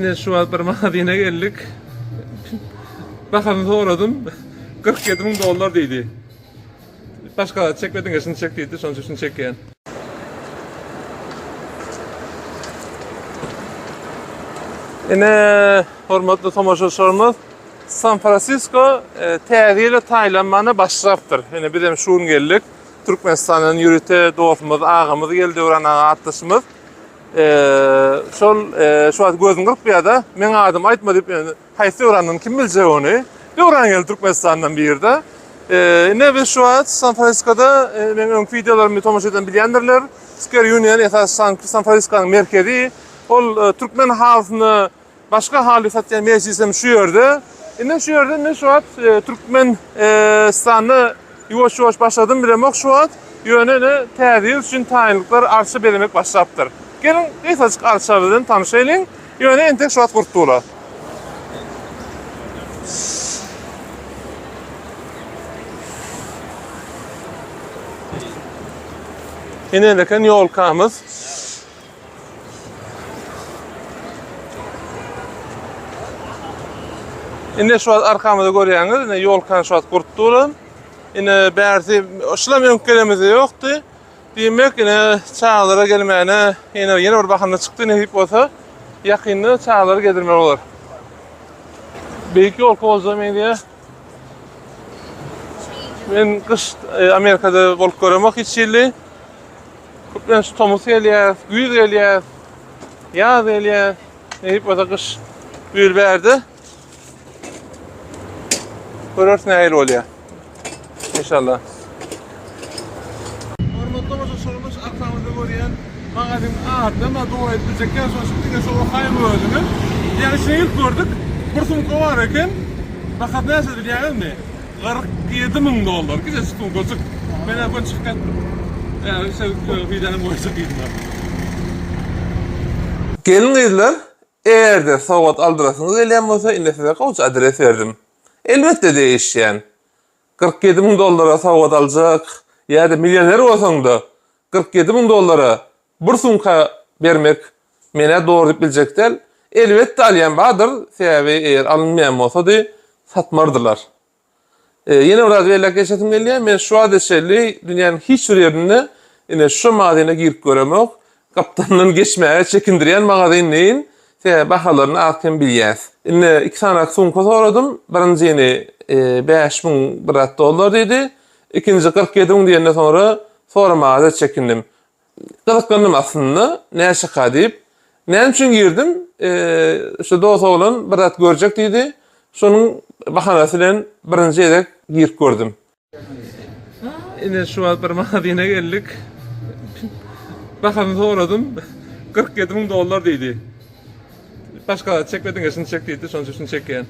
Ine şu wagt bir magazyna geldik. Bahasyny soradym. 47 müň dollar diýdi. Başga zat çekme diňe şuny çek diýdi. Şonuň üçin şuny çekýän. Ine hormatly tomaşaçylarymyz San Fransisko e, täze ýyla taýlanmana başlapdyr. Ine biz hem şu gün geldik. Türkmenistandan ýörite dostumyz, agamyz geldi, Döwran aga atdaşymyz. Şol şu wagt gözüni gyrpýar-da, meň adymy aýtma diýip, haýsy Döwrandan kim biljek ony? Döwran geldi Türkmenistandan birde. Ine biz şu wagt San Fransiskoda, meň öňki wideolarymy tomaşa eden bilýändirler. Square Union esasy San Fransiskonyň merkezi. Ol türkmen halysyny Başga haly satýan mejlis hem şu ýerde. Indi şu ýerde men şu wagt e, Türkmen e, standa ýuwaş-ýuwaş başladym bilemok şu wagt. Ýöne ine täze ýyl üçin taýynlyklar arça bezemek başlapdyr. Geliň gysajyk arça bilen tanyşaýlyň. Ýöne entek şu wagt gurtdula. Ine eken ýolkamyz. Indi şu wagt arkamyzda görýäňiz, ine ýolkan şu wagt gurup duran. Ine bärsi şulam öňki gelemizde ýokdy. Diýmek, ine çagalara gelmäne ýene ýene bir bahana çykdy, nesip bolsa ýakynda çagalary gezdirmeli bolar. Beýik ýolka bolsa meňzeýär. Men gyş e, Amerikada bolup göremok hiç hili. Köplenç tomus gelýär, güýz gelýär, ýaz gelýär. Nesip bolsa gyş bu ýyl bärde. Göreris nähili bolýar. Inşallah. Hormatly tomaşaçylarymyz, arkamyzda görýän magazynyň adyny hem dogry aýdyp biljek däl, şonuň üçin diňe şu okaýyň özüňiz. Ýa içine girip gördük. Bir sumka bar eken. Bahasy näçe bilýäňizmi? 47 müň dollar. Kiçijik sumkajyk. Men-ä göni çykyp gaýtdym. Ýa, şo wideony goýjak yzyna. Gelin-gyzlar, eger-de sowgat aldyrasyňyz gelýän bolsa, indi size gowja adres berdim. Elbetde degişýän. 47 müň dollara sowgat aljak ýa-da millioner bolsaň-da, 47 müň dollara bir sumka bermek men-ä dogry diýip biljek däl. Elbetde alýan bardyr, sebäbi eger alynmaýan bolsady, satmardylar. Ýene bir zat belläp geçesim gelýär, men şu wagta çenli dünýäniň hiç bir ýerinde ine şu magazyna girip göremok. Gapdalyndan geçmäge çekindirýän magazyn deýin, sebäbi bahalaryny az-kem bilýäs. Indi iki sany sumka soradym, birinjini 5000 bir zat dollar diýdi, ikinji 47 müň diýenden soňra soramaga-da çekindim. Gyzyklandym aslynda, näçeka diýip. Näme üçin girdim? Şu dos oglan bir zat görjek diýdi. Şonuň bahanasy bilen birinji gezek girip gördüm. Ine şu wagt bir magazyna geldik. Bahasyny soradym. 47 müň dollar diýdi. Başga zat çekme diňe şuny çek diýdi. Şonuň üçin şuny çekýän.